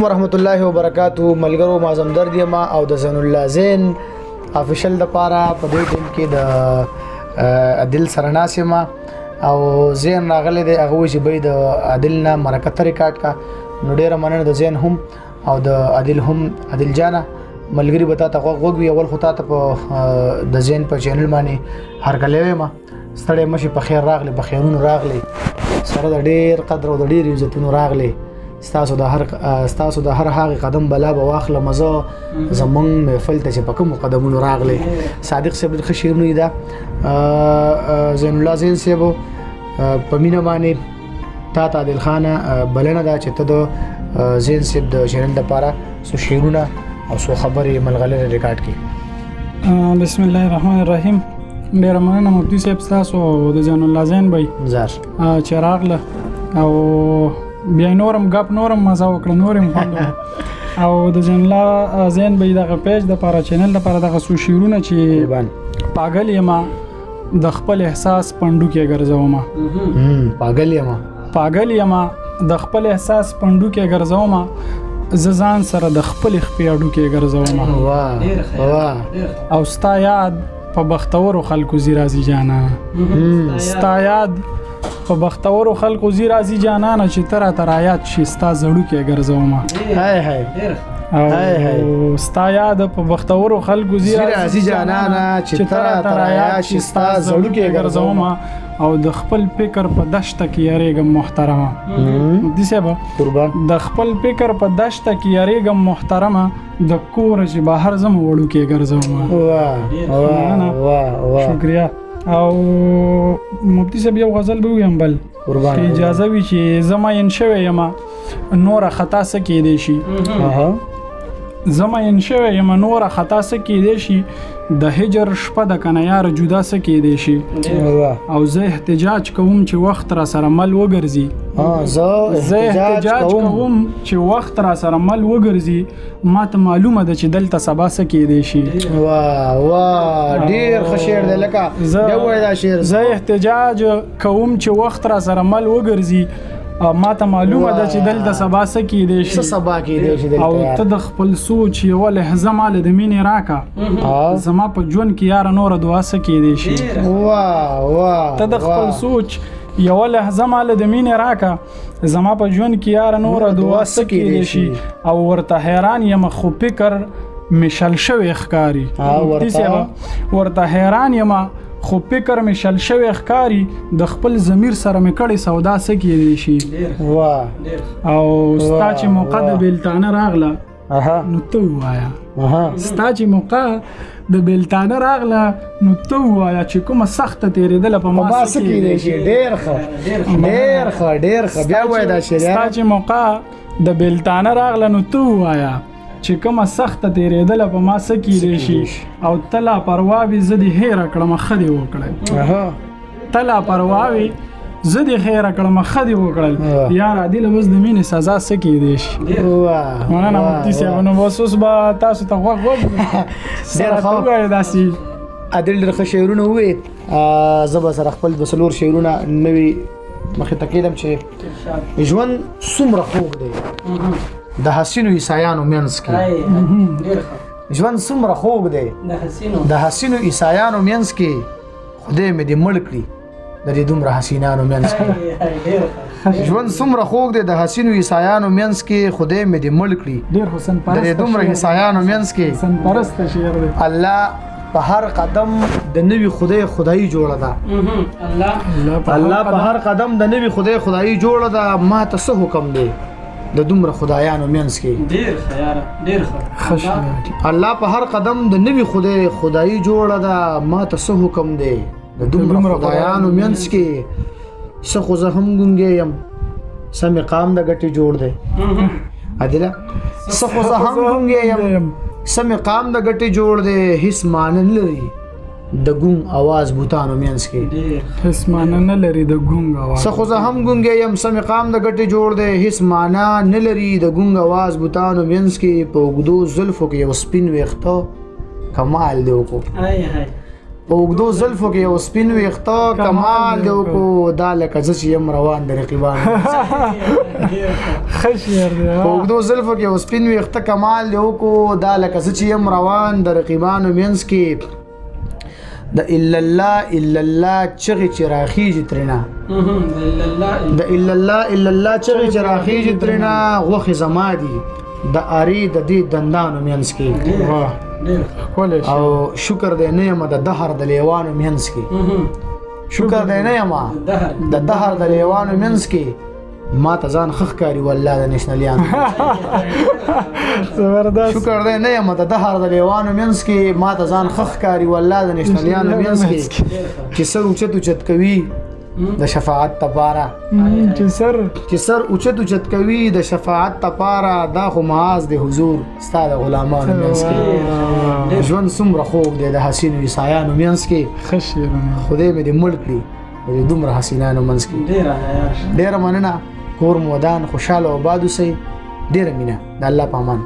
ورحمت الله وبرکاتو. ملګرو، معظم درد یم او د زین الله زین افیشل د پاره په دې ټیم کې د عادل سره ناست یم او زین راغلی دی. هغه وایي چې به د عادل نه مرکه ته ریکارډ کا. نو ډیره مننه د زین هم او د عادل هم. عادل جانه، ملګری به تا ته غوږ غوږ وي. اول خو تا ته په د زین په چینل باندې هرکلی وایم. ستړی مشي، په خیر راغلی، په خیرونو راغلی، سره د ډیر قدر او د ډیر عزتونو راغلی. ستاسو د هر هغه قدم بلا به واخله مزه زمونږ محفل ته چې په کوم قدمونو راغلی. صادق صاحب، ډېر ښه شعرونه دي. دا زین الله زین صاحب، په مینه باندې تا ته عادل خان بلنه ده چې ته د زین صاحب د چینل لپاره څو شعرونه او څو خبرې ملغلرې ریکارډ کړي. بسم الله الرحمن الرحیم. ډیره مننه مفتي صاحب تاسو او د زین الله زین بای زار چې راغله او بیا نورم غپ، نورم مزه وکړه، نورم خوند وکړ. او د زین الله زین بای دغه پیج د پاره، چینل د پاره دغه څو شعرونه چې قربان. پاگل یم، د خپل احساس پندو کې ګرځوم. پاگل یم. پاگل یم، د خپل احساس پندو کې ګرځوم، زه ځان سره د خپل خپې اډو کې ګرځوم. واه واه. او ستا یاد په بختورو خلکو زی راځي جانانه، ستا یاد په بختورو خلکو زی راځي جانانه، چې تر تر یاد شي ستا زړو کې ګرځوم. هاي هاي هاي هاي. او ستا یاد په بختورو خلکو زی زی راځي جانانه، چې تر تر یاد شي ستا زړو کې ګرځوم. او د خپل فکر په دشته کې یریږم محترمه، مفتي صاحب. قربان. د خپل فکر په دشته کې یریږم محترمه، د کور چې بهر زم وړو کې ګرځوم. واه واه واه واه. شکریہ. او مفتي صاحب، یو غزل به ویم بل قربان. که اجازه وي، چې زما ین شوی یم، نوره خطا څه کېدی شي؟ زما ین شوی یم، نوره خطا څه کېدی شي؟ د هجر شپه د کنه یار، جدا څه کېدی شي؟ او زه احتجاج کوم چې وخت را سره مل وګرځي. ها، زه زه احتجاج احتجاج کوم کوم چې وخت را سره مل وګرځي، ما ته معلومه ده چې دلته سبا څه کېدی شي. واه واه، ډیر ښه شعر دی لکه. بیا وایي دا شعر. زه احتجاج کوم چې وخت را سره مل وګرځي، ما ته معلومه ده چې دلته سبا څه کېدی څه شي. سبا کېدی شي او دلته؟ ته د خپل سوچ یوه لحظه مال د مینې راکا، زما په ژوند کې یاره نوره دعا څه کېدی شي؟ واه واه. ته د خپل سوچ یوه لحظه مال د مینې راکا، زما په ژوند کې یاره نوره دعا څه کېدی شي؟ او ورته حیران یم خو فکر مې شل شوی ښکاري. ورته؟ مفتي صاحب، ورته حیران یم خو فکر مې شل شوی ښکاري، د خپل ضمیر سره مې کړې سودا څه کېدی شي؟ او ستا چې موقع د بیلتانه راغله نو ته ووايه، ستا چې موقع د بیلتانه راغله نو ته ووايه چې کومه سخته تېرېدله په په ما ما څه څه کېدی شي؟ ډیر ښه، ډیر ښه، ډیر ښه. بیا وایي دا شعر ستا یاره. چې موقع د بیلتانه راغله نو ته ووايه چې کومه سخته تېرېدله په ما څه کېدی شي؟ او ته لا پروا وي، زه دې هېره کړم، ښه دې وکړل. ته لا پروا وي، زه دې هېره کړم، ښه دې وکړل. یار عادل، اوس د مینې سزا څه کېدی شي؟ مننه مفتي صاحب. نو بس اوس به تاسو ته غوږ غوږ ډېر ښه. ووایي داسې. عادل ډېر ښه شعرونه ووې. زه به سره خپل د څلور شعرونه نوي مخې ته کېدم چې ژوند څومره خوږ دی د حسینو عیسایانو منځ کې. ژوند څومره خوږ دی د حسینو عیسایانو منځ کې، خدای مې دې مړ کړي د دې دومره حسینانو منځ کې. ژوند څومره خوږ دی د حسینو عیسایانو منځ کې، خدای مې دې مړ کړي ډېر حسن د پرست دې دومره شعر دی. عیسایانو منځ کې. حسن پرست شعر دی. الله په هر قدم د نوي خدای خدایي جوړه ده. الله په هر قدم د نوي خدای خدایي جوړه ده، ما ته څه حکم دی د دومره خدایانو منځ کې؟ ښه شعر. الله په هر قدم د نوي خدای خدایي جوړه ده، ما ته څه حکم دی د دومره دومره خدایانو منځ کې؟ څه خو زه هم ګونګی یم، څه مقام د ګټې جوړ دی. عادله، څه خو زه هم ګونګی یم، څه مقام د ګټې جوړ دی، هیڅ معنی نه لري د ګونګ اواز بوتانو منځ کې. هیڅ معنی نه لري د ګونګ اواز. څه خو زه هم ګونګی یم، څه مقام د ګټې جوړ دی، هیڅ معنا نه لري د ګونګ اواز بوتانو منځ کې. په اوږدو زلفو کې یو سپین ویښته کمال دی وکړو. په اوږدو زلفو کې یو سپین ویښته کمال دی وکړو، دا لکه زه چې یم روان د رقیبانو. ښه شعر دی. په اوږدو زلفو کې یو سپین ویښته کمال دی وکړو، دا لکه زه چې یم روان د رقیبانو منځ کې. د الا الله الا الله چغې چې راخیږي ترېنه، د الا الله الا الله چغې چې راخیږي ترېنه، غوښې زما دي د ارې د دې دندانو منځ کې. واه، ښکلی شعر. او شکر دی نه یم د دهر د لیوانو منځ کې، شکر دی نه یم د دهر د لیوانو منځ کې، ما ته ځان ښه ښکاري والله د نشنلیانو. زبردست. شکر دی نه یم د دهر د لیوانو منځ کې، ما ته ځان ښه ښکاري والله د نشنلیانو منځ کې، چې سر اوچت اوچت کوي د شفاعت لپاره، چې سر چې سر اوچت اوچت کوي د شفاعت لپاره، دا خو معاذ دی حضور ستا د غلامانو منځ کې. ژوند څومره خوږ دی د حسینو عیسایانو منځ کې، ښه شعرونه. خدای مې دې مړ کړي د دې دومره حسینانو منځ کې. ډېره مننه، کور مو ودان، خوشحاله او آباد اوسئ. ډېره مینه، د الله په امان.